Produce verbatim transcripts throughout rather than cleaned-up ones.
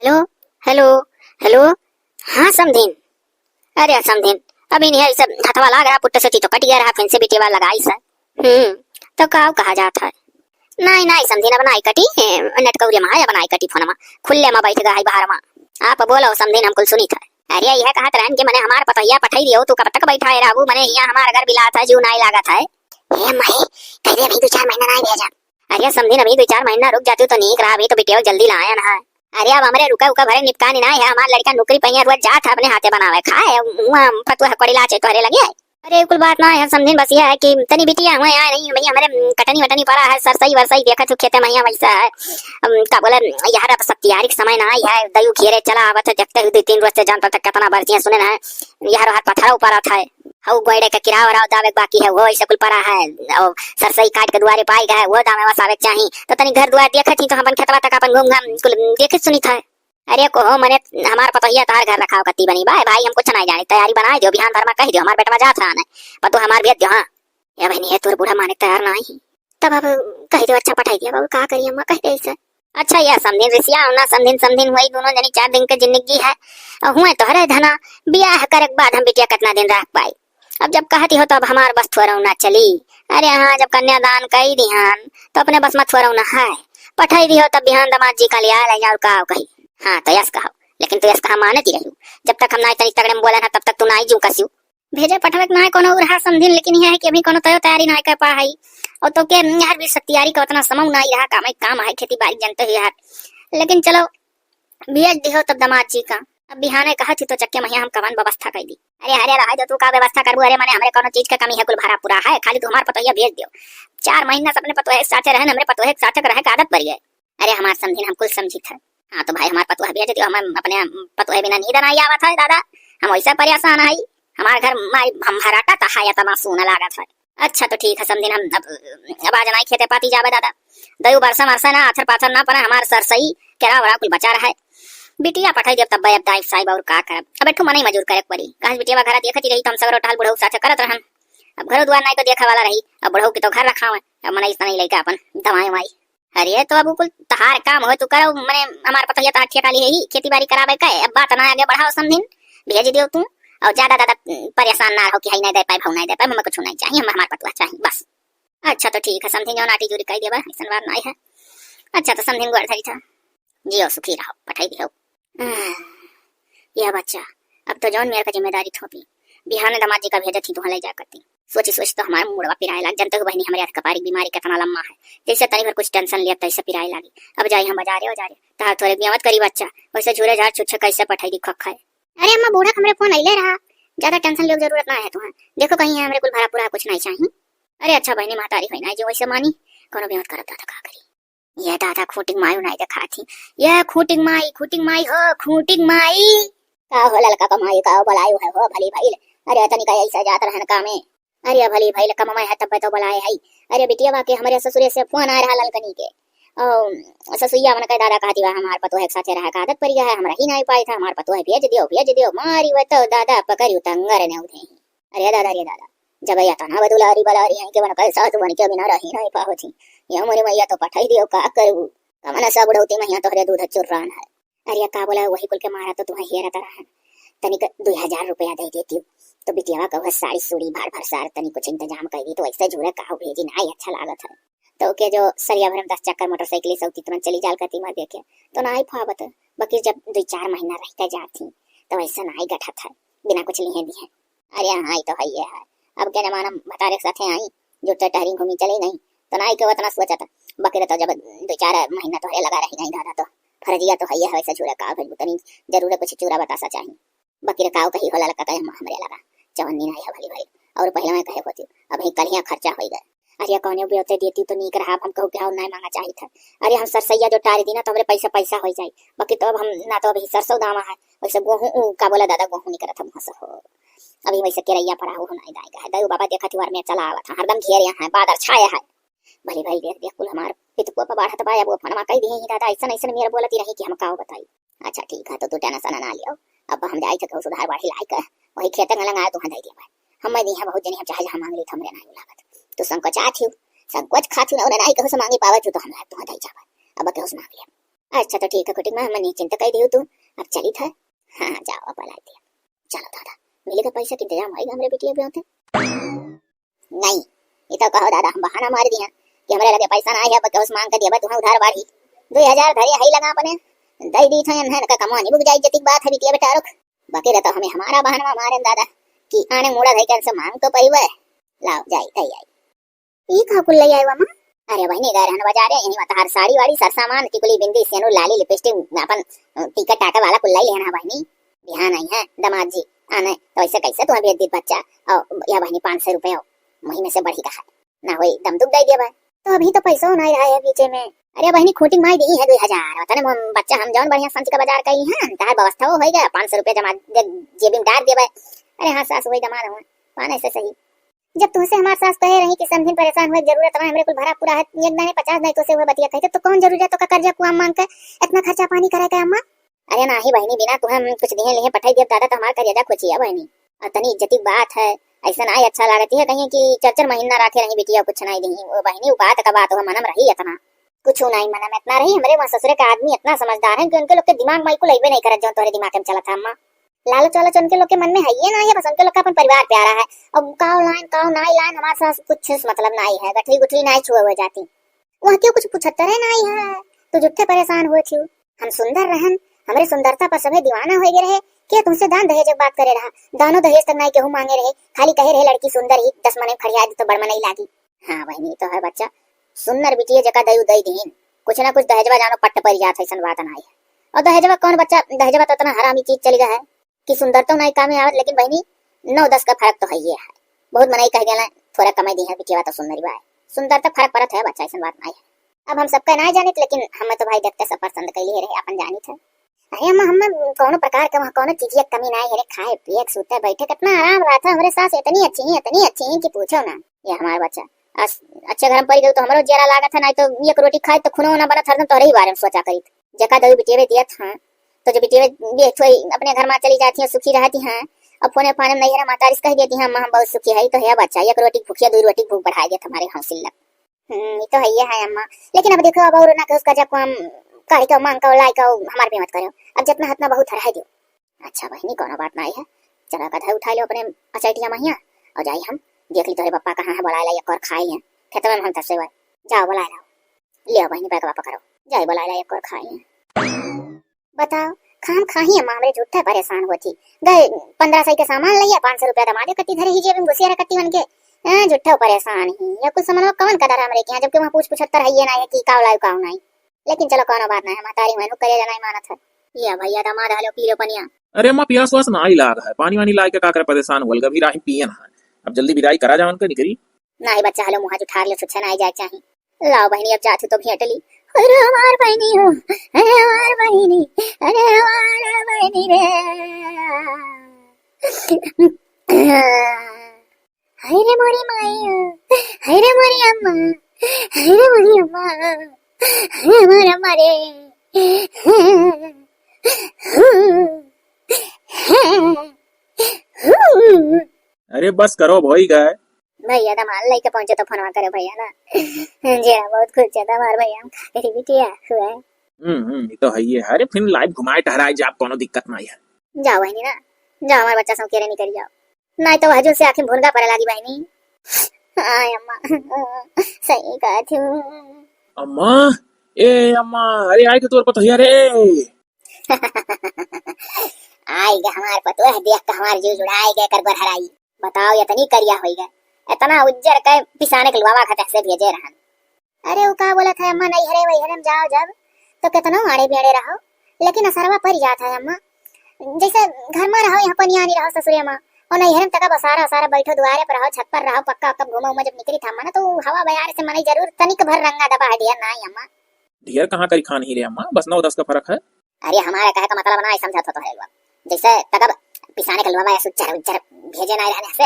हेलो, हेलो, हेलो। हाँ समधिन। अरे समधिन, अभी नहीं है, सब हथवा लाग रहा, पुट्टे से तो कट गया रहा, फिर से बिटिया लगाई से। हम्म, तो का कहा जात है? नहीं, नहीं समधिन, अब नाई कटी, नेट कौरे मा है, अब नाई कटी फोनमा। खुल्ले मा बैठ गया है बाहर मा। आप बोलो समधिन, हम कुल सुनी था। अरे यह कहत रहन कि मने हमार पतोहिया पठाई दियो, तू कब तक बैठा है रहबू, मने यहाँ हमार घर बिलात है, जीव नाई लागत है। हे माई, कह दे अभी दो चार महीना नाई भेजा। अरे समधिन, अभी दो चार महीना रुक जाती तो नीक रहा, अभी तो बिटिया जल्दी लायन है। अरे अब हमरे रुका उका भरे निपकानी ना है, हमार लड़का नौकरी पहिया रोज जात है अपने हाथे बनावे खाए, वहाँ पतुआ कोड़ी लाचे तोहरे लगे है। अरे कुल बात ना है समधिन, बस यह है कि तनी बिटिया हुआ आए नहीं भैया, हमरे कटनी वटनी पड़ा है, सरसई वरसई देखत हो खेते महिया वैसा है। हम का बोले, यार अब सत्यारी के समय ना आई है, दयू घेरे चला आवत है, देखते हुए दो तीन रोज से जान पर तक कितना बरसियां सुने ना है, यार हाथ पथरा ऊपर आता है। हऊ गोइड़े के किराव राव दावे के बाकी है, वो ऐसे कुल पड़ा है। और सरसई काट के दुआरे पाई गए, वो दामे बस आवे के चाही। तो तनी घर दुआर देखत ही तो हम अपन खेतवा तक अपन घूम घाम कुल देखत सुनित है। अरे को हो मने, हमार पतोहिया तहार घर रखाव कत्ती बनी बा? ए भाई हम कुछ नहीं जानी, तैयारी बनाए दियो, बिहान भर मा कह दियो हमार बेटवा जात रहा है, पतो हमार भेज दियो। हाँ ए बहनी, ये तोर बूढ़ा माने तैयार ना ही। तब अब कह दियो, अच्छा पठाई दिया बाबू, का करी अम्मा, कह दे इसे। अच्छा या समधिन रिसिया ना, समधिन समधिन हुई दोनों जनी, चार दिन के जिंदगी है। और हुए तोहरे धना, बियाह करे के बाद हम बिटिया कितना दिन रह पाई। अब जब कहती हो तो अब हमार बस थोरौना चली। अरे हाँ, जब कन्यादान कई दिहन तो अपने बस मा थोरौना है। पठाई दिहो तब बिहान दामाद जी का लिया ले जाओ का कही। हाँ तो यस कहो, लेकिन तू यस कहा मानती रही। जब तक हम नाई तनी तगड़े में बोलन है तब तक तू नाई जू कस्यू। भेजे पठवे के नाई कोनो उरहा समधिन, लेकिन यह है कि अभी कोनो तयो तैयारी नाई कर पा है। और तो के हर भी सत्यारी का उतना समय नाई रहा, काम है, काम है खेती बाड़ी जनते हुए यार। लेकिन चलो भेज दिहो तब दामाद जी का। अब बिहाने कहा थी तो चक्के महिया हम कवन व्यवस्था कर दी। अरे अरे रहा जो तू का व्यवस्था करबू, अरे मने हमरे कोनो चीज का कमी है, कुल भरा पूरा है, खाली तू हमार पतोहिया भेज दियो। चार महीना से अपने पतोहे के साथे रहन, हमरे पतोहे के साथे रहे के आदत पड़ी है। अरे हमार समधिन हम कुल समझित है। हाँ तो भाई हमार पतोह भेज दियो, हम अपने पतोहे बिना नींद नहीं आवत है दादा, हम वैसे परेशान है। हमार घर माई हम भराटा तो है, इतना सोना लागत है। अच्छा तो ठीक है समधिन, हम अब, अब आज नाई खेते पाती जाबे दादा। दयू बरसा मरसा ना, आथर पाथर ना पड़ा, हमार सरसई केरा वरा कुल बचा रहा है। बिटिया पठाई देब तब अब दाई साहब और का करब, अब एक ठो मनई मजूर करे के पड़ी। कहाँ से बिटिया घरा देखत ही रही तो हम सगरो टहल बुढ़ऊ साथे करत रहन। अब घरो दुआर नाई तो देखे वाला रही, अब बुढ़ऊ के तो घर रखा है, अब मनई तनई लइका अपन दवाई वाई। अरे तो अब कुल तहार काम हो तू करो, मने हमार पतोहिया तहार ठेका ली है ही, खेती बाड़ी करावे का है। अब बात ना आगे बढ़ाओ समधिन, भेज दियो तू। और ज्यादा ज्यादा परेशान ना रहो कि हाई नहीं दे पाए, भाव नहीं दे पाए, हमें कुछ नहीं चाहिए, हम हमार पतोह चाहिए बस। अच्छा तो ठीक है समधिन, जौन आटी चूरी कई देबा, ऐसन बात नहीं है। अच्छा तो समधिन गोड़ धरी था। जियो सुखी रहो, पठाई दियो। आह, यह बच्चा, अब तो जौन मेरे का जिम्मेदारी थोपी, बिहाने दामाद जी का भेजत ही तुहाँ ले जा करती। सोची सोची तो हमार मुड़वा पिराए लाग, जनते हो बहनी हमरे अध कपारी बीमारी कितना लम्बा है, जैसे तनी भर कुछ टेंशन लिया तैसे पिराए लागी। अब जाई हम बाजारे, बाजारे, तहार थोरे बियावत करी बच्चा, वैसे झूरे झाड़ छुच्छे कैसे पठाई दी खक खाए। अरे अम्मा, बूढ़ा के हमरे फोन अइले रहा, ज्यादा टेंशन लेवे के जरूरत ना है तुहाँ। देखो कहीं है हमरे कुल भरा पूरा कुछ नहीं चाहिए। अरे अच्छा बहनी, महतारी होई ना जो वैसे मानी, कोनो बियावत करत दादा का करी। ये दादा खूंटिक माई नहीं देखात ही। ये खूंटिक माई, खूंटिक माई हो, खूंटिक माई। का हो ललका का माई, का हो बलायु है हो, भली भइल। अरे तनिका ऐसा जात रहन कामे। अरे भली भइल, कमवा है तब तो बलाए है। अरे बिटिया बा के हमरे ससुरे से फोन आ रहा ललकनी के। ओ ससुइया मन के दादा कहती बा हमार पतोह के साथे रहे का आदत पड़ गया है, हमरा ही नहीं पाई था, हमार पतोह भेज दियो, भेज दियो। मारी वो तो दादा पकड़ी उतंगर ने उठे ही। अरे दादा, अरे दादा, जब या तना बदुलारी बलारी है कि बन कल साथ बन के बिना रही नहीं पावत ही। ये मोरी मैया तो पठाई दियो, का करू? कमन सा बुढ़ौती में यहाँ तोहरे दूध चुर्रान है। अरे का बोला, वही कुल के मारा तो तुम्हें हेरत रहन। तनिक दुई हजार रुपया दे देती तो बिटियावा का वह साड़ी सूड़ी भाड़ भर सार तनी कुछ इंतजाम कर दी तो ऐसे जुरे का भेजी ना ही अच्छा लागत है। तो के जो सरिया भर में दस चक्कर मोटरसाइकिल से होती तुरंत चली जाल करती मर देखे तो ना ही फावत। बाकी जब दुई चार महीना रह के जाती तो ऐसा ना ही गठत है, बिना कुछ लिए दिए। अरे हाँ, ई तो हइये है। अब के जमाना में भतारे के साथे आई, जुटते टहरी घूमी चली नहीं, तो नाई के उतना सोचत। बकरे तो जब दो चार महीना तोहरे लगा रही नहीं दादा, तो फर्जिया तो हइये है, वैसे चूरा का भेजबू, तनी जरूर कुछ चूरा बतासा चाही। बकरे काव कही होला लगा कहे हमरे लगा, चवन्नी नहीं है भली भाई, और पहले मैं कहे होती, अब ही कलिया खर्चा हो गए। अरे कौने ब्योते देती तो नीक रहा, हम कहू के और नहीं मांगा चाहिए था। अरे हम सरसैया जो टारी दी ना तो हमरे पैसा पैसा हो जाई, बाकी तो अब हम ना तो अभी सरसों दावा है, वैसे गोहूँ उ, का बोला दादा, गोहूँ निकलत हम हंस हो। अभी वैसे केरैया पड़ा हो नहीं दाएगा है, दयू बाबा देखा थी वार में चला आवा था, हरदम घेर यहाँ है, बादर छाया है। भले भाई देख देख कुल हमार पितपुआ पर बाढ़त बा, अब वो फनमा कह दिए ही दादा, ऐसा ऐसा मेरा बोलती रही कि हम काव बताई। अच्छा ठीक है, तो तू टेंशन ना लियो, अब हम जाई थे सुधार बाढ़ी लाई के, वही खेते में लंगाए तुहाँ दे दिए भाई। हम मैं दिए बहुत जनी, हम चाहे जहाँ मांग ली तो हमरे ना लागत। तू संकोच आत हियो, संकोच खात हियो ना, उन्हें नहीं कहूँ से मांगी पावत हियो तो हम तुहाँ दे जावा, अब कहूँ से मांग लिया। अच्छा तो ठीक है कुटिक मा, हमने चिंता कइ दियो तू, अब चलित है। हाँ जाओ, अब लाई दिया। चलो दादा, मिलेगा पैसा के इंतजाम होइगा हमरे बिटिया ब्याह थे। नहीं, ये तो कहो दादा, हम बहाना मार दिया कि हमरे लगे पैसा ना है, अब केहू से मांग के दिया, तुहें उधार बाढ़ी। दो हजार धरे है लगा अपने, दे दी थे, इन्हें का कमवा नहीं बुक जाई, जतिक बात है बिटिया बेटा रुक। बाकी रहता हमें हमारा बहाना मारे दादा कि आने मुड़ा धई के इनसे मांग तो पइबे। लाओ जाई, आई आई। ई का कुल लई आए बा माँ? अरे बहिनी, गए रहन बाजारे, यही बा तहार साड़ी वाड़ी, सर सामान, टिकुली, बिंदी, सेनुर, लाली, लिपस्टिक, अपन, अ, टीका टाका वाला कुल लई लेहन हा बहिनी। बिहान आई है दामाद जी, आने तो ऐसे कैसे तुम्हें भेज दी बच्चा? और या बहिनी, पाँच सौ रुपये हो, महीने से बढ़ी का है, ना होई दम दुख दे दिया भाई। तो अभी तो पैसो नहीं रहा है बीचे में। अरे बहिनी, खूंटी माई दी है दो हजार, वतने हम बच्चा हम जौन बढ़िया संच का बाजार कई हैं, तहार व्यवस्था वो होई गया, पाँच सौ रुपये जमा दे, जेबी में डाल दिया भाई। अरे हाँ सास, वही दामाद हुआ, पाने से सही। जब तुमसे हमार सास कहे रही कि समधिन परेशान हुए, जरूरत ना हमरे कुल भरा पूरा है, एक दाने पचास दाने तुमसे हुए बतिया कहते, तो कौन जरूरी है तो का कर्जा कुआ मांग के इतना खर्चा पानी करे के अम्मा? अरे नाही बहिनी, बिना तुहे हम कुछ दिहे लिहे पठाई देब दादा, तो हमार करेजा खुचिया बहिनी। और तनी इज्जती बात है, ऐसा ना अच्छा लागत है कहीं कि चार चार महीना राखे रही बिटिया, कुछ नहीं दी। ओ बहिनी, उ बात का बात हो, मनम रही इतना। कुछ नहीं मनम इतना रही, हमरे वहाँ ससुरे का आदमी इतना समझदार है कि उनके लोग के दिमाग में कुल अइबे नहीं करत, जो तोहरे दिमाग में चलत है अम्मा। लालच वालच उनके लोग के मन में है ये ना है, बस उनके लोग का अपन परिवार प्यारा है। अब काव लाइन, काव नाई लाइन, हमारे साथ कुछ मतलब नाई है, गठरी गुठरी नाई छुए हुए जाती। वह क्यों कुछ पूछत रहे नाई है, तू झूठे परेशान हुए थी। हम सुंदर रहन, हमरे सुंदरता पर सभे दीवाना हो गए रहे। के तुमसे दान दहेज के बात करे रहा? दानो दहेज तक नाई केहू मांगे रहे, खाली कहे रहे लड़की सुंदर ही, दस मने खड़िया दी तो बड़ मनई लागी। हाँ बहिनी, तो है बच्चा, सुंदर बिटिया जका दयू दई दीन, कुछ ना कुछ दहेजवा जानो पट्ट पड़ जात है, ऐसन बात नाई है। और दहेजवा कौन बच्चा, दहेजवा तो इतना हरामी चीज चली गया है कि सुंदरता नाई कामे आवत, लेकिन बहिनी, नौ दस का फर्क तो है ये है। बहुत मनई कह गया, थोड़ा कमाई दी है बिटिया तो सुंदरी बा, सुंदरता फर्क पड़त है बच्चा, ऐसन बात नाई है। अब हम सबका ना जानित, लेकिन हमें तो भाई देखते सब पसंद कैले रहे, अपन जानित है। अरे अम्मा, हमें कौनो प्रकार के वहाँ कौनो चीज की कमी ना है रे, खाए पिए के, सूते बैठे कितना आराम रहता है। हमरे सास इतनी अच्छी है, इतनी अच्छी है कि पूछो ना। ये हमारा बच्चा अस-, अच्छे घर में पड़ गए तो हमरो जियरा लागत है, नहीं तो एक रोटी खाए तो खुनो ना बनत, हरदम तोहरे ही बारे में सोचा करी। जका दही बिटियवे दियत हाँ, तो जो बिटियवे भी एक ठो अपने घर में चली जाती है, सुखी रहती हैं। अब फोने फाने में नहीं है, माता रिस कह देती हैं, "अम्मा, हम बहुत सुखी है।" तो है बच्चा, एक रोटी भूखिया, दो रोटी भूख बढ़ा देत हमारे हौसला। हम्म, ये तो है ही है अम्मा। लेकिन अब देखो, अब और ना के उसका जब हम काढ़ी का मांग का लाई का हमारे पे मत करो, अब जितना हतना बहुत हराई दो। अच्छा बहिनी, कोनो बात नहीं है, चला गधा उठा लो अपने अचैटिया महिया और जाई हम देख ली तोरे पप्पा कहाँ है, बुलाए ला एक और खाई है खेतवा में हम तसे हुए। जाओ बुलाए लाओ, ले बहिनी बैगवा पकड़ो, जाई बुलाए ला एक और खाई है। बताओ, खाम खाही अम्मा हमरे झूठे परेशान होती। गए पन्द्रह सौ के सामान लइया, पाँच सौ रुपया दमादे कट्टी धरे ही जेब में घुसिया रे कट्टी बन के। हैं, झूठे परेशान ही। या कुछ समझ लो कौन कदर हमरे के यहाँ, जबकि वहाँ पूछ पूछत्तर है ये ना है कि काव लायो काव नहीं। लेकिन चलो कोनो बात नहीं है, महतारी हुए नु करे जाना ही मानत है। ये भैया दमाद हलो पी लो पनिया। अरे अम्मा पियास वास ना ही लाग है, पानी वानी लाए के का करे परेशान होल गभी राही पियन है। अब जल्दी विदाई करा जावन के निकरी। नाही बच्चा हलो मुँह जुठार ले सुच्छे ना ही जाए चाही। लाओ बहिनी, अब जात हूँ तो भेंट ली। अरे हमार बहिनी हो, अरे हमार बहिनी, अरे हमार बहिनी रे। हाय रे मोरी माई, हाय रे मोरी अम्मा, हाय रे मोरी अम्मा, हाय रे मोरी अम्मा रे। अरे बस करो, भोई गए। भैया दमाद लइके पहुंचे तो फोनवा करे भैया ना। जेरा बहुत खुश है हमार भैया, हम का करी बिटिया हुआ है। हम्म, हम्म, ये तो है ही है। अरे फिर लाइव घुमाए टहराए जाब, कोनो दिक्कत नहीं है। जाओ बहिनी ना, जाओ हमार बच्चा सब केरे निकल जाओ, नहीं तो हजू से आँखें भुनगा पड़े लागी बहिनी। हाय अम्मा, सही कहत हूँ। अम्मा, ए अम्मा, अरे आए के तोर पतोहिया रे। आए गे हमार पतोह, देख के हमार जीव जुड़ाए गे कर गोरहराई। बताओ, इतनी करिया होई गे, इतना उज्जर के पिसाने के लुआवा खाते से भेजे रहन। अरे, वो का बोलत है अम्मा, नैहरे वैहरे में जाओ जब, तो कितनो आड़े बेड़े रहो, लेकिन असरवा पड़ जात है अम्मा। जैसे घर में रहो, यहाँ पनियानी रहो ससुरे में, और नैहरे में तका बसारा उसारा बैठो, दुआरे पर रहो, छत पर रहो, पक्का उक्का घूमो उमो, जब निकरी था अम्मा ना, तो हवा बयार से मनई जरूर तनिक भर रंगा दबा है, ढेर ना है अम्मा। ढेर कहाँ करी खान ही रे अम्मा, बस नौ दस का फर्क है। अरे, हमारा कहे का मतलब ना, समझत हो तोहरे लोग। जैसे तगब पिसाने के लोग ऐसे उज्जर उज्जर भेजे ना रहने से,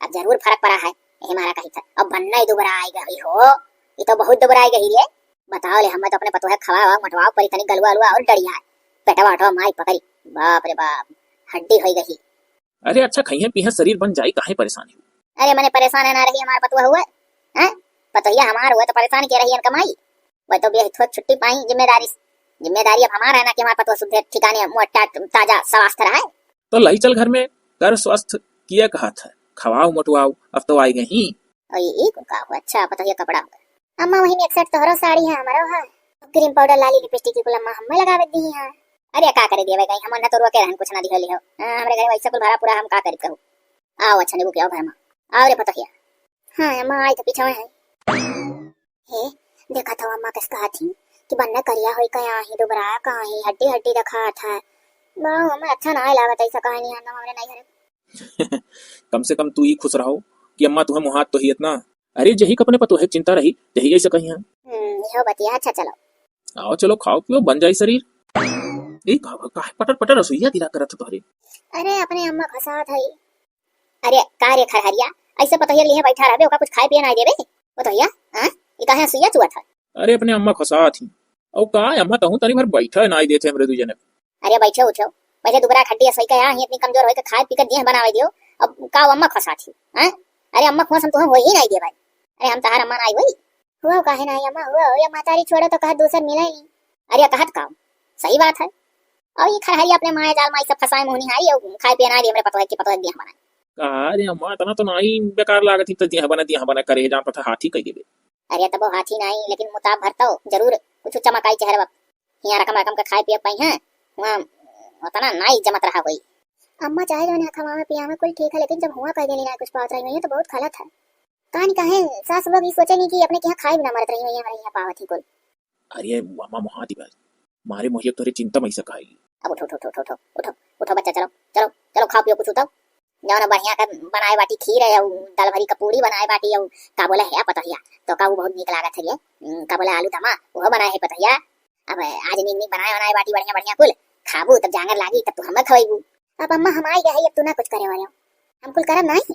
अब जरूर फर्क पड़ा है। यही मारा कही था, अब भन्ना ही दुबरा आई गई हो, ये तो बहुत दुबरा आई गई रे। बताओ ले, हमें तो अपने पतोहे खवाओ, मोटवाओ पर इतनी गलुआ अलुआ और डरिया है। पेटवा उठवा माई पकड़ी, बाप रे बाप, हड्डी होई गई। अरे अच्छा, खइहे पीहे शरीर बन जाई, काहे परेशान हो? अरे मने परेशान है ना रही हमार पतोह हुए, हैं? पतोहिया हमार हुए तो परेशान के रही इनका माई? वह तो बेहद छुट्टी पाई जिम्मेदारी से। जिम्मेदारी अब हमार है ना कि हमार पतोह सुद्धे ठिकाने मोटा ताजा स्वस्थ रहे। तो लई चल घर में, कर स्वस्थ, किया कहत है, खवाओ मोटवाओ, अब तो आई गई। ओ, ई कुल का हो? अच्छा, पतोहिया कपड़ा हो। अम्मा, वही में एक सेट तोहरो साड़ी है, हमरो है। क्रीम पाउडर, लाली, लिपस्टिक, कुल अम्मा हमें लगावे दी है। अरे, का करे देवे गई, हम अन्ना तो रोके रहन, कुछ ना दिहली हो। हाँ, हमरे घरे वैसा कुल भरा पूरा, हम का करी कहू। आओ, अच्छा, नींबू पियाओ भर में। आओ रे पतोहिया। हाँ, अम्मा, आई तो पीछे है। हे, देखत हो अम्मा कस कहत ही कि बन्ने करिया होई का आही, दुबरा का आही, हड्डी हड्डी देखात है। बाऊ, हमें अच्छा नाहीं लागत ऐसा कहानी है ना हमरे नैहर। कम से कम तू ही खुश रहो कि अम्मा तुहे मुहात तो ही इतना। अरे, जही का अपने पतोहे के चिंता रही, तही ऐसा कही है। हम्म, इहो बतिया, अच्छा चलो। आओ चलो, खाओ पियो, बन जाई शरीर। ए, का, का, काहे पटर पटर रसोईया दिला करत हो तोहरे? अरे, अपने अम्मा खसात है। अरे का रे खरहरिया, ऐसे पतोहिया लिहे बैठा रहबे, ओका कुछ खाए पिए ना देबे? पतोहिया, हाँ? ई काहे सुइया चुअत है? अरे अपने अम्मा खसात ही। औ का अम्मा, तहूँ तनी भर बैठे ना देते हमरे दू जने। अरे बैठो उठो, पहले दुबरा खड्डी असोई का यहाँ ही इतनी कमजोर होई के खाए पी के देह बनावे दियो, अब का अम्मा खसात ही, हाँ? अरे अम्मा खुआस हम तुहूँ हो ही नहीं देबे। अरे हम तहार अम्मा ना आई होई। हुआ काहे ना आई अम्मा, हुआ हो या महतारी छोड़ो तो कहा दूसर मिला ही। अरे कहत का, सही बात है। और ये खरहरिया अपने माया जाल में सब फंसाए मुहनी हारी, और खाए पिए ना दे हमरे पतोह की पतोह दिया बनाए। का रे अम्मा, इतना तो नाई बेकार लागत ही, तो दिया बना, दिया बना करे, जान पता हाथी कह देबे। अरे तब वो हाथी नाई, लेकिन मुताब भर तो जरूर कुछ चमकाई चेहरा। यहाँ रकम रकम के खाए पिए पाई हैं, वहाँ उतना नाई जमत रहा होई। अम्मा चाहे जौन है खवावे पियावे कुल ठीक है, लेकिन जब हुआ कह देली ना कुछ पावत रही हुई है तो बहुत गलत है। कहानी काहे सास लोग ई सोचे नहीं कि अपने के यहाँ खाए बिना मरत रही हुई है, हमारे यहाँ पावत ही कुल। अरे अम्मा मोहाती बा, मारे मोहिया तोरे चिंता में ऐसा कहाई। अब उठो, उठो, उठो, उठो, उठो, उठो, उठो बच्चा, चलो, चलो, चलो, खाओ पियो कुछ उठाओ। जौन बढ़िया का बनाए बाटी खीर है, अउ दाल भरी का पूरी बनाए बाटी, अउ का बोले है पतोहिया, तो का वो बहुत नीक लागत है ये, उम, का बोले आलू दमा, वो बनाए है पतोहिया। अब आज नीक नीक बनाए बनाए बाटी बढ़िया बढ़िया कुल, खाबू तब जांगर लागी, तब तू हमें खवाईबू। अब अम्मा हम आई गए, अब तू ना कुछ करे वाले हो, हम कुल करब नहीं।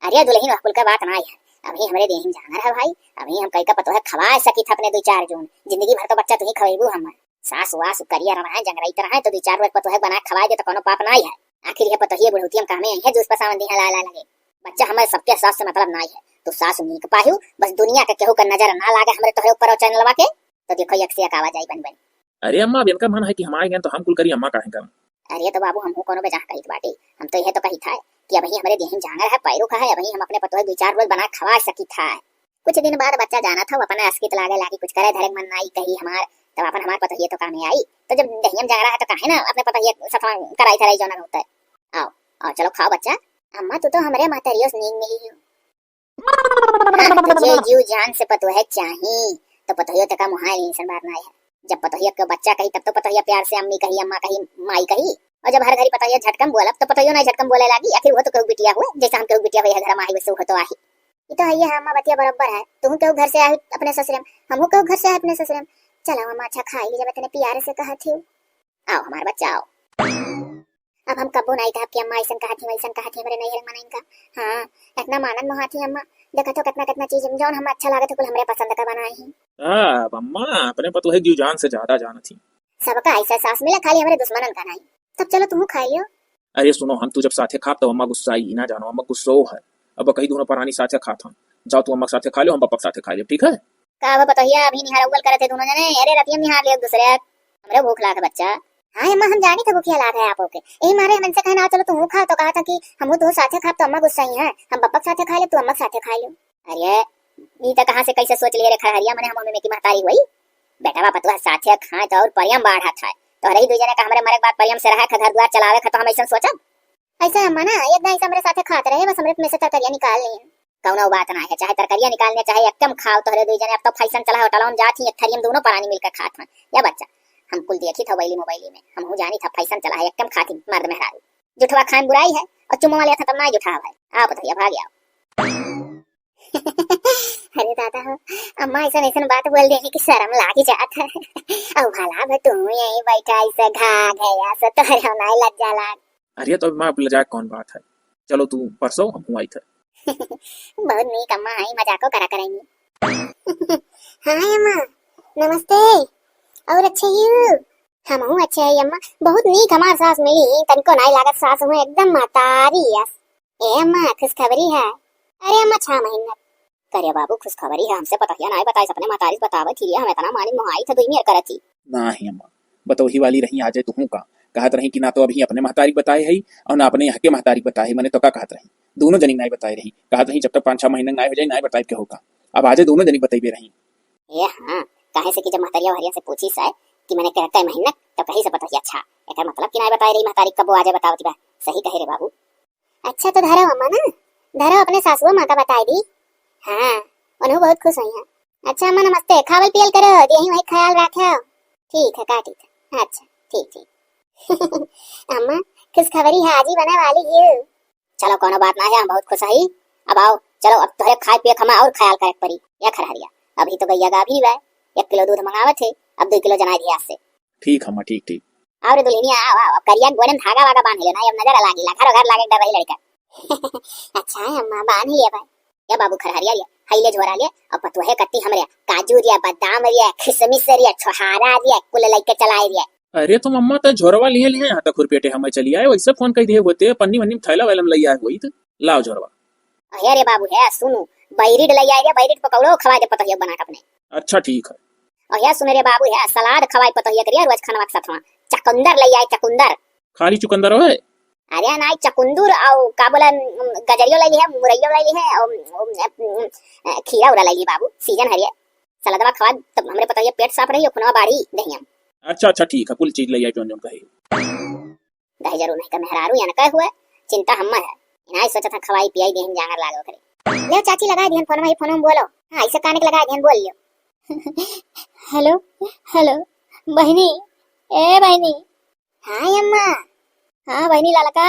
अरे दुल्हन, वह कुल का बात ना है, अभी हमरे देह में जांगर है भाई, अभी हम कई का पतोह खवा सकी था अपने दो चार जून, जिंदगी भर तो बच्चा तू ही खवेबू हम। सास वास करिया रहा है, जंगराइत रहा है, तो दो चार रोज पतोह बना खवाए दे तो कोनो पाप ना है। आखिर ये पतोहिए बुढ़ौती हम कामे आई है, जूस पसावन दिहा ला ला लगे। बच्चा हमारे सबके सास से मतलब ना है, तो सास नीक पाहू, बस दुनिया के केहू का नजर ना लागे हमरे तोहरे ऊपर और चैनलवा के, तो देखो एक से एक आवाज आई बन बन। अरे अम्मा, अब इनका मन है कि हम आए गए तो हम कुल करी, अम्मा काहे कम? अरे तो बाबू, हमहू कोनो बेजाह कहित बाटी, हम तो यह तो कहित है कि अबही हमरे देहिन जांगर है, पैरुख है, अबही हम अपने पतोह दो चार रोज बना खवा सकित है। कुछ दिन बाद बच्चा जाना था, वो अपना अस्कित लागे लागी, कुछ करे धरे मन नाई कही हमार, तब अपन हमार पतोहिए तो कामे आई। तो जब देहियम जांगरा है तो काहे ना अपने पतोहिए सफा कराई धराई जौना होता है। आओ, आओ चलो खाओ बच्चा। अम्मा तू तो हमरे महतरियो से नीक मिली हो। हाँ, तो जे जीव जान से पतोहे चाही, तो पतोहियो तका मुहाई इंसान बात ना है। जब पतोहिया के बच्चा कही, तब तो पतोहिया प्यार से अम्मी कही, अम्मा कही, माई कही। और जब हर घड़ी पतोहिया झटकम बोलब, तो पतोहियो ना झटकम बोले लागी। आखिर वो तो केहू बिटिया हुए, जैसे हम केहू बिटिया हुए घर में आई, वैसे वो तो आही। ये तो है, ये है अम्मा, बतिया बराबर है। तुहू केहू घर से आही अपने ससुरे में, हमहू केहू घर से आही अपने ससुरे में। चलो अम्मा, अच्छा खाई ली, जब इतने प्यारे से कहत ही। आओ हमार बच्चा, आओ। अब हम कबो नाई कहब कि अम्मा ऐसन कहत ही, वैसन कहत ही, हमरे नैहर में मनइन का। हाँ, इतना मानन मोहात ही अम्मा। देखत हो कितना, कितना चीज जौन हम अच्छा लागत है, कुल हमरे पसंद का बनाए ही। हाँ, अब अम्मा अपने पतोहे जीव जान से ज्यादा जानत ही। सबका ऐसा सास मिले, खाली हमरे दुश्मनन का नाई। तब चलो तुहू खाई लियो। अरे सुनो, हम तू जब साथे खाब तब अम्मा गुस्साई, ना जानो अम्मा गुस्सो है। अब कही दोनों परानी साथे खात हम। जाओ तू अम्मा के साथे खा लो, हम पापा के साथे खा लेब, ठीक है? का अब पतोहिया अभी निहार उगल करत है दोनों जने? अरे रतिया निहार लियो एक दूसरे। हमरे भूख लाग है बच्चा। हाँ अम्मा, हम जानी था भूखिया लाग है आपो के, यही मारे हम इनसे कहना चलो तुहू खाओ तो कहा था कि हमहू तुहू साथे खाब तो अम्मा गुस्साई है, हम पापा के साथे खा ले, तू अम्मा के साथे खा लो। अरे ई तो कहाँ से कैसे सोच लिए रे खरहरिया, मने हम मम्मी की महतारी हुई। बेटवा पतोह साथे खाए तो और प्रेम बाढ़त है, तोहरे ही दू जने का हमरे मरे के बाद प्रेम से रहे खा, घर द्वार चलावे खा, तो हम ऐसा सोचब? ऐसा अम्मा ना, एक दाई से हमरे साथे खात रहे, बस हमरे में से तरकरिया निकाल ली। कौनो बात ना है, चाहे तरकरिया निकाल ले, चाहे एक्कम खाओ, तोहरे दू जने अब तो फैशन चला है, होटल में जात ही, एक थरिया में दोनों परानी मिलकर खात हैं। या बच्चा, हम कुल देखी था मोबाइली, मोबाइली में, हमहू जानी था फैशन चला है, एक्कम खात ही मर्द मेहरारू। जुठवा खाए में बुराई है और चुम्मा लिया था तब ना जुठा भाई। आप बताइए, भाग आओ। अरे दादा हो, अम्मा ऐसा ऐसा बात बोल देली कि शर्म लाग जात है। अब भला बे तू यहीं बैठा ऐसे घा घया से तोहरे नाई लज्जा लाग। अरे तो अम्मा, अब लजाए कौन बात है, चलो तू परसों हम हुआई थे। बहुत नीक अम्मा है, मजाको करा करेंगी। हाय अम्मा, नमस्ते। और अच्छे ही हो? हमहू अच्छे है अम्मा, बहुत नीक हमार सास मिली, तनिको नाई लागत सास हुए, एकदम महतारी अस। ए अम्मा, खुशखबरी है। अरे अम्मा, छह महीना। करे बाबू, खुशखबरी है, हमसे पतोहिया नाई बताई, अपने महतारी से बतावत ही, हम इतना मानी मोहाई था, दुई मेर करत ही। नाही अम्मा, पतोही वाली रही, आजे तुहूँ का। कहत रही कि ना तो अभी अपने महतारी बताए हई और ना अपने यहाँ के महतारी बताए हई, मने तो का कहत रही, दोनों जनी नाई बताए रही। कहत रही जब तक पाँच छह महीना नाई हो जाए, नाई बताए के होगा। अब आजे दोनों जनी बतैबे रही। ए हाँ, काहे से कि जब महतरिया हरिया से पूछी से कि मने के, कै महीना, तब कही से पतोही अच्छा। एकर मतलब कि नाई बताए रही महतारी, कबो आजे बतावती बा। सही कहे रे बाबू। अच्छा तो धरो अम्मा ना, धरो अपने सासुओ माँ का बताए दी। हाँ, उन्हों बहुत खुश हुई हैं। अच्छा अम्मा नमस्ते, खावल पियल करो, यही वही ख्याल रखे। ठीक है, काटी था। अच्छा, ठीक, ठीक। अम्मा, खुशखबरी है, आज ही बने वाली है। चलो, कोनो बात ना है, हम बहुत खुश हई। अब आओ, चलो, अब तोहरे खाए पिए के हमें और ख्याल करे के पड़ी। या खरहरिया, अभी तो गैया गाभिन बा, एक किलो दूध मंगावत है, अब दो किलो जनाई दिया से। ठीक अम्मा, ठीक, ठीक। और दुल्हनिया, आओ, आओ, अब करिया गोड़न धागा वागा बांध लेना, अब नजर लागी ला, घर घर लागे डर रही लड़का। अच्छा है अम्मा, बांध लिया भाई। या बाबू खरहरिया रिया, हई ले झोरा ले, और पतोहे कत्ती हमरे काजू रिया, बादाम रिया, किशमिश रिया, छोहारा रिया, कुल लइके चलाए रिया। अरे तुम अम्मा, त झोरवा लिए लिए यहाँ तक खुरपेटे हमें चली आए, वैसे फोन कर दिए होते, पन्नी वन्नी में थैला वैला में लई आए होई त। लाओ झोरवा। अरे रे बाबू, है सुनू, बैरिड लई आए रे, बैरिड पकौड़ो खवाए दे पतोहिया बना के अपने। अच्छा, ठीक है। और है सुन रे बाबू, है सलाद खवाए पतोहिया करिया रोज खानवा के साथ में। चकुंदर लई आए, चकुंदर। खाली चुकंदर है? अरे नाई, चकुंदर और का बोला, गजरियो लई है, मुरैयो लई है, और, और, खीरा उरा लई है बाबू, सीजन हरिया। सलादवा खवा तब हमरे पतोहिया पेट साफ रही, खुनवा बाढ़ी दहिया। अच्छा, अच्छा, ठीक है, कुल चीज लई आए जौन जौन कहे। दहेजरू नहीं का मेहरारू या न कहे हुए, चिंता हम्मा है। इनाई सोचत है खवाई पियाई देहन जांगर लागो करे। ले चाची लगाए दिहन फोनवा, ही फोन में बोलो। हाँ, ऐसे काने के लगाए दिहन बोल लियो। हेलो, हेलो, बहिनी, ए बहिनी। हाँ अम्मा। हाँ बहिनी ललका।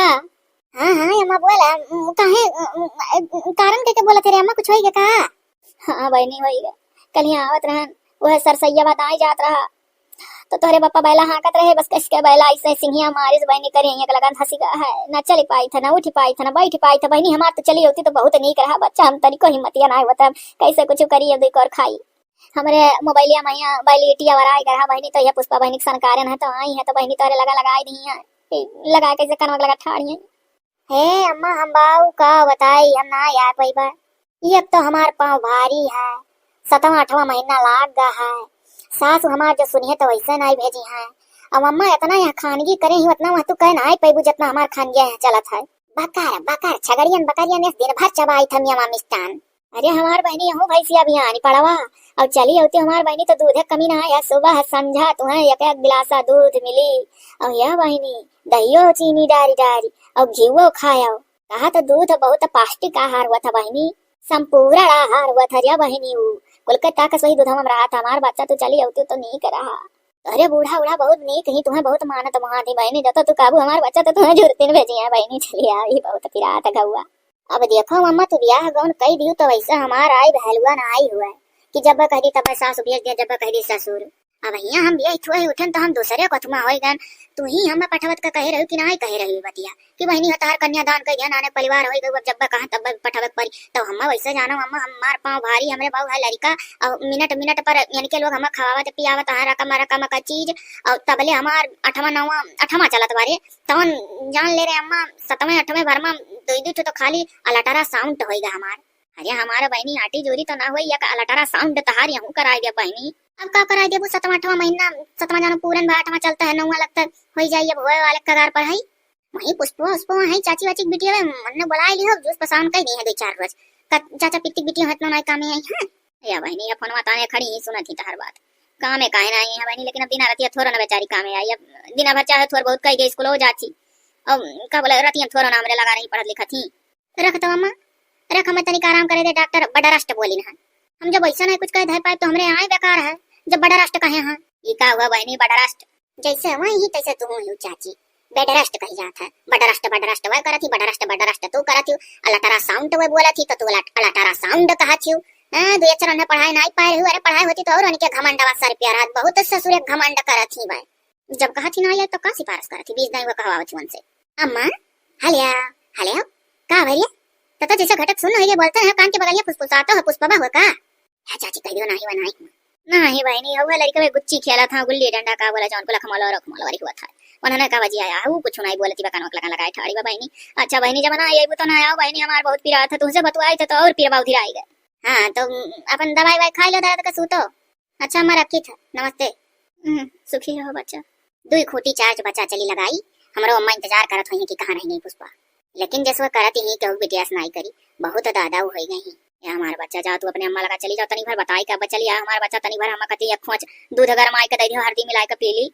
हाँ, हाँ अम्मा बोला, उम, काहे, उम, उम, कारण के, के बोलत है रे अम्मा, कुछ होई गया का? हाँ बहिनी, होई गया। कल यहाँ आवत रहन, वह सरसैया बताए जात रहा, तो तोहरे पप्पा बैला हाँकत रहे, बस कस के बैला ऐसे सिंहिया मारिस बहिनी, करे हियाँ के लगन धसी गया है, ना चली पाई था, ना उठी पाई था, ना बैठी पाई था। बहिनी हमार तो चली होती तो बहुत नीक रहा, बच्चा हम तनिको हिम्मतिया ना होता, कैसे कुछ करी अब दुई और खाई। हमरे मोबाइलिया में यहाँ बैलिटिया वराई गया बहिनी, तो यह पुष्पा बहिनी के सनकारे ना है, तो आई है तो बहिनी तोहरे लगा लगाई दी है, लगा कैसे कनवा लगा ठाड़ी है। हे अम्मा, हम बाऊ का बताई, हम ना आ पैबा। एक तो हमार पाँव भारी है, सतवाँ अठवाँ महीना लाग गा है। सासु हमार जो सुनिहे तो वैसे नाई भेजी है। अब अम्मा इतना यहाँ खानगी करे ही, उतना वहाँ तू कह ना पैबू जितना हमार खानगी यहाँ चलत है। बकर बकर छगड़ियन बकरियन इस दिन भर चबाई थमिया मिष्टान। अरे हमार बहिनी, यहू भैंसिया भी आनी पड़वा। अब चली होती हमार बहिनी तो दूधे कमी ना है, सुबह संझा तुहें एक एक गिलासा दूध मिली। अब यह बहिनी दहियो चीनी डारी डारी, अब घीवो खायो। कहा तो दूध बहुत पौष्टिक आहार हुआ था बहिनी, संपूर्ण आहार हुआ था रे बहिनी। ऊ कुल के ताकत वही दूधवा में रहा था। हमार बच्चा तू चली अउती तो नीक रहा। अरे बूढ़ा बूढ़ा बहुत नीक ही, तुम्हें बहुत मानत वहाँ थी बहिनी, जब तो तू काबू हमार बच्चा तो तुम्हें जुरतिन भेजी है बहिनी, चली आई बहुत पिरात गौआ। अब देखो मम्मा, तू ब्याह गौन कई दियो तो वैसे हमार आई भैलुआ ना आई हुआ कि जब कह दी तब सास भेज दिया, जब कह दी ससुर। अब हियाँ हम बिया इथुआ ही उठन तो हम दूसरे कथुआ होई गन। तू ही हमें पठवत का कहे रहू कि नाई कहे रहू बतिया कि बहिनी हो तहार कन्यादान कई दिया, नानक परिवार होई गई, अब जब कहाँ तब पठवत परी। तो हम वैसे जानो हम, हमार पाँव भारी, हमरे बाऊ है लड़का, और मिनट मिनट पर इनके लोग हमें खवावत पियावत है रकम रकम का चीज, और तबले हमार अठवा नवा अठवा चलत बारे, तवन जान ले रे अम्मा, सतवें अठवें भर में दो दो ठो तो खाली अल्ट्रासाउंड होई गा हमार। अरे हमारा बहिनी आटी जोरी तो ना होई, या का अल्ट्रासाउंड तहार यहू कराए दिया बहिनी। अब का कराए देबू, सतवां आठवां महीना, सतवां जानो पूरन भा आठवां चलता है, नौवां लगता है, होई जाई अब होए वाले कगार पर है। वही पुष्पवा उष्पवा है, चाची वाची के बिटिया वे, मन ने बुलाए लियो, जूस पसावन कई दी है दो चार रोज। का चाचा पित्ती के बिटिया है, इतना नाई कामे आई है। या बहिनी, या फोनवा ताने खड़ी ही सुनत ही तहर बात। कामे काहे ना आई है बहिनी, लेकिन अब दिना रतिया थोरो ना बेचारी कामे आई, अब दिना भर चाहे थोर बहुत कई गई स्कूल हो जाची। अब का बोला, रतिया थोरो ना हमरे लगा रही पढ़त लिखत ही। रख तो अम्मा, रख, हमें तनिक आराम करे दे, डॉक्टर बडरस्ट बोलिन है। हम जब वैसा नहीं कुछ कह धर पाए तो हमरे आए बेकार है, जब बडरस्ट कहे हैं। ई का हुआ बहनी बडरस्ट? जैसे वही ही तैसे तू ही चाची, बेडरस्ट कही जात है। बडरस्ट बडरस्ट वह करत ही, बडरस्ट बडरस्ट तू करत ही, अल्ट्रासाउंड वह बोलत ही तो तू अल्ट-, अल्ट्रासाउंड कहत ही। हाँ, दो अक्षर उन्हें पढ़ाई नहीं पाए रही, अरे पढ़ाई होती तो और उनके घमंडवा सर पे रहत, बहुत ससुरे घमंड करत ही भाई। जब कहत ही ना आया तो का सिफारिश करत ही, बीच दाई वो कहवावत ही उनसे। अम्मा, हलिया, हलिया, का भैया? तता जैसे घटक सुन हो ये बोलते हैं, कान के बगलिया फुसफुसाता हो, पुष्पवा हो का? है चाची, कह दियो नाही बनाई। नाही बहनी, हुआ लड़का में गुच्ची खेला था, गुल्ली डंडा का बोला, जौन को लखमौला और रखमौला वाली हुआ था। उन्होंने कहा, "बजी आया, वो कुछ नहीं बोलती, बकान वकला का लगाए ठाड़ी बा बहनी।" अच्छा बहनी, जब ना आया, वो तो ना आया बहनी, हमार बहुत पीरा था, तुमसे बतुआई थे तो और पीरवा उधिर आई गए। हाँ, तो अपन दवाई वाई खाई लो, दर्द का सूतो। अच्छा, मैं रखी था, नमस्ते। हम्म, सुखी रहो बच्चा। दुई खूंटी चार बच्चा चली लगाई, हमरो अम्मा इंतजार करत होइहैं कि कहाँ रहि गई पुष्पा। लेकिन जैसे वो करत ही केहू बिटिया से नाई करी, बहुत दादा हो गई ही। या हमार बच्चा, जाओ तू अपने अम्मा लगा चली जाओ, तनी भर बताई के अब चली आ हमार बच्चा, तनी भर अम्मा कती एक खोंच दूध गरमाई के दे दियो, हरदी मिलाई के पी ली।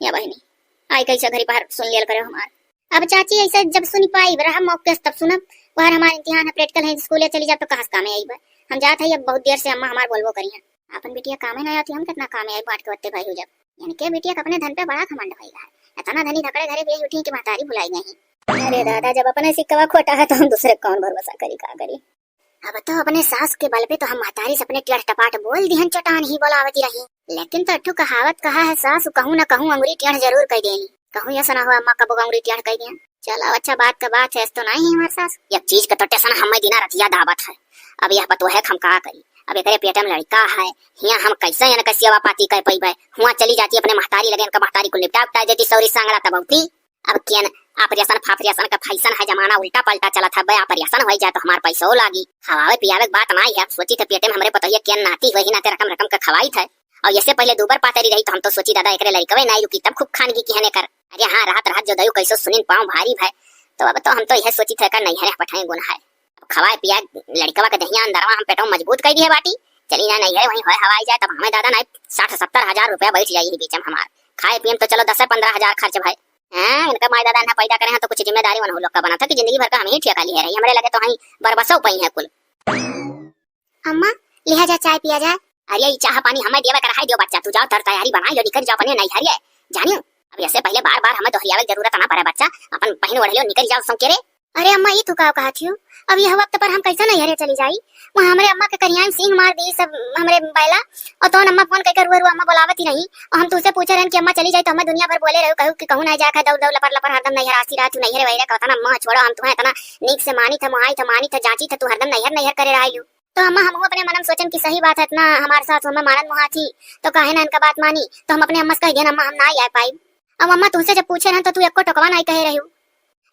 या बहिनी, आई कैसे घरी बाहर सुन लियल करे हमार। अब चाची ऐसे जब सुन पाई रहा मौके से तब सुनब, बाहर हमार इम्तिहान है, प्रैक्टिकल है, स्कूले चली जाब तो कहाँ से कामे आई बा। हम जात है, अब बहुत देर से अम्मा हमार बोलबो करी हैं। अपन बिटिया कामे ना आती, हम कितना कामे आई बांट के बत्ते भाई हो जब। इनके बिटिया के अपने धन पे बड़ा घमंड होई है। इतना धनी धकड़े घरे बेच उठी कि महतारी भुलाई गई। अरे दादा, जब अपने सिक्कवा खोटा है तो हम दूसरे कौन भरोसा करी, का करी। अब तो अपने सास के बल पे तो हम महतारी से अपने टेढ़ टपाट बोल दिहन, चटान ही बोलावती रही। लेकिन तो अठू कहावत कहा है, सास कहूँ न कहूँ अंगुरी टेढ़ जरूर कई देही। कहूँ ऐसा ना हो अम्मा कबो अंगुरी टेढ़ कई देहन। चलो अच्छा, बात का बात है, ऐसे तो नहीं है हमार सास। एक चीज का तो टेंशन हमें दिना रतिया दावत है। अब यह पतोह है, हम का करी, अब एकरे पेट में लड़का है, हियाँ हम कैसे यानी कैसे सेवा पाती कर पैबे। हुआँ चली जाती अपने महतारी लगे, इनका महतारी को निपटा उपटा देती सौरी सांगला तब होती। अब केन ऑपरेशन फापरेशन का फैशन है, जमाना उल्टा पलटा चलत है बे, ऑपरेशन होई जाए तो हमार पैसो लागी। खवावे पियावे के बात नाई है, अब सोची थे पेटे में हमरे पतोहिया केन नाती होई ही ना ते रकम रकम का खवाई थे। और ऐसे पहले दूबर पातरी रही तो हम तो सोची दादा एकरे लड़कवे नाई रुकी तब खूब खानगी की हने कर। अरे हाँ, रात रात जो दयु कैसो सुनिन पाँव भारी भय, तो अब तो हम तो यह सोची थे कर नहीं है पठाए गुन है। अब खवाए पिया लड़कवा के दहिया अंदरवा हम पेटवा मजबूत कर दिए बाटी, चली ना नहीं है वहीं होए हवाई जाए तब हमें दादा नाई साठ सत्तर हजार रुपया बैठ जाई ही बीच में हमार। खाए पिए में तो चलो दस पन्द्रह हजार खर्च भय। हाँ, इनका माई दादा ना पैदा करे हैं तो कुछ जिम्मेदारी वनहु लोग का बना था कि जिंदगी भर का हम ही ठेका लिए रही। हमरे लगे तो हई बरबसो पई है कुल। अम्मा, लिहा जा चाय पिया जाए। अरे ई चाह पानी हमें देवे कर हाय दियो बच्चा, तू जाओ तर तैयारी बनाई लो, निकल जाओ अपने नैहरिए। जानियो, अब ऐसे पहले बार बार हमें दोहरियावे की जरूरत ना पड़े बच्चा, अपन पहन ओढ़ लियो निकल जाओ संकेरे। अरे अम्मा, ई तू का कहा थियो? अब यह वक्त पर हम कैसे नैहरे चली जाई? वहाँ हमरे अम्मा के करियाई में सींग मार दी सब हमरे बैला। और तोन अम्मा फोन करके रुआ रुआ अम्मा बुलावत ही रही। और हम तुझसे पूछे रहन कि अम्मा चली जाई तो हमें दुनिया भर बोले रहो, कहू कि कहूँ ना जाए, दौड़ दौड़ लपर लपर हरदम नैहर आसी रहा, तू नैहरे वैरे का उतना मोह छोड़ो, हम तुम्हें इतना नीक से मानी था, मोहाई था, मानी था, जांची था, तू हरदम नैहर नैहर करे रहा। तो अम्मा हमहू अपने मन में सोचन कि सही बात है, इतना हमारे साथ हमें मारन मोहा थी, तो काहे ना इनका बात मानी, तो हम अपने अम्मा से कह दिया, अम्मा हम ना आ पाई। अब अम्मा तुझसे जब पूछे रहन तो तू एको टोकवा नहीं कहे रही।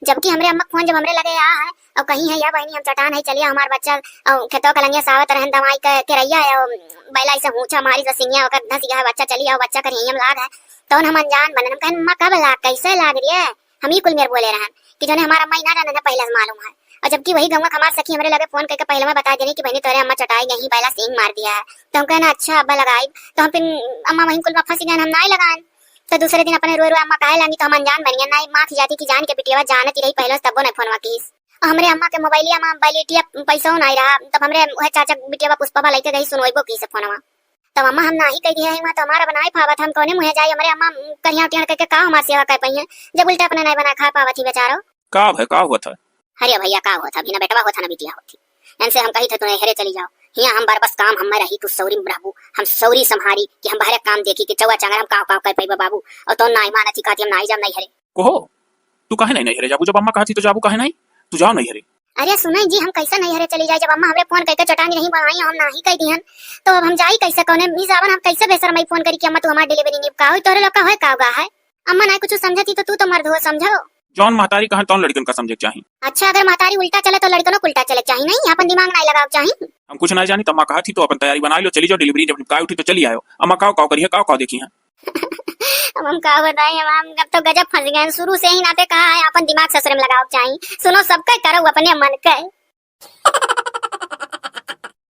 जबकि हमरे अम्मा के फोन जब हमरे लगे आ है और कहीं है, "या बहनी हम चटान है, चलिए हमार बच्चा और खेतवा कलंगिया सावत रहन दवाई के, के रहिया है और बैला इसे हूँचा मारी तो सिंगिया ओकर धस गया है, बच्चा चली आओ, बच्चा कर यहीं लाग है।" तो हम अनजान बनन, हम कहन, "अम्मा कब लाग, कैसे लाग रही है?" हम ही कुल मेर बोले रहन कि जोने हमार अम्मा ही ना जाने ना पहले से मालूम है। और जबकि वही गंगा हमार सखी हमरे लगे फोन करके पहले में बता देने कि बहनी तोरे अम्मा चटाई गई, बैला सिंग मार दिया है। तो हम कहना, "अच्छा अब्बा लगाई।" तो हम फिर अम्मा वहीं कुल में फंसी गए, हम ना ही लगान। तो दूसरे दिन अपने रोए रोए अम्मा काहे लागी, तो हम अनजान बन गए, ना ही माँ की जाती कि जान के बिटिया जानती रही पहले से, तब्बो नहीं फोनवा कीस। और हमरे अम्मा के मोबाइलिया में बैलेटिया पैसा नहीं रहा, तब हमरे वह चाचा बिटिया पुष्पा लेके गई सुनोइबो की से फोनवा। तब अम्मा हम नाही कह दिया है, वहाँ तो हमारा बनाए पावत, हम कौने मुँहे जाई, हमरे अम्मा करिया टियाड़ करके का हमार सेवा कर पाई है, जब उल्टा अपने नहीं बना खा पावत ही बेचारो। का भय, का हुआ था? अरे भैया, का हुआ था, अभी ना बेटवा हुआ था ना बिटिया होती, इनसे हम कही थे तू नैहरे चली जाओ, हियाँ हम बरबस काम हम में रही, तू सौरी में रहबू, हम सौरी संभारी कि हम बहरे काम देखी कि चौवा चांगर हम काव काव कर पैबा बाबू, और तो नाई मानत ही कहती हम नाई जाब नैहरे। कहो, तू काहे नहीं नैहरे जाबू? जब अम्मा कहती तो जाबू काहे नहीं? तू जाओ नैहरे। अरे सुनाई जी, हम कैसे नैहरे चली जाए जब अम्मा हमरे फोन करके चटानी नहीं बनाई, हम नाही कह दिहन, तो अब हम जाई कैसे? कौने मिस आवन हम कैसे बेशरमाई फोन करी कि अम्मा तू हमार डिलीवरी निपकाओ, तोरे लोग का होए का होगा है? अम्मा ना कुछ समझती तो तू तो मर्द हो, समझो। जौन महतारी कहे तौन लड़कन का समझे के चाही। अच्छा, अगर महतारी उल्टा चले तो लड़कनों को उल्टा चले के चाही, नहीं अपन दिमाग नहीं लगावे के चाही। हम कुछ नहीं जानी, तो अम्मा कहा थी तो अपन तैयारी बनाई लो, चली जाओ, डिलीवरी जब निपकाए उठी तो चली आयो। अम्मा काव काव करिए, काव काव देखी हैं। अब हम का बताई, अब हम अब तो गजब फंस गए हैं। शुरू से ही नाते कहा है अपन दिमाग ससुरे में लगावे के चाही। सुनो, सबका करो अपने मन के।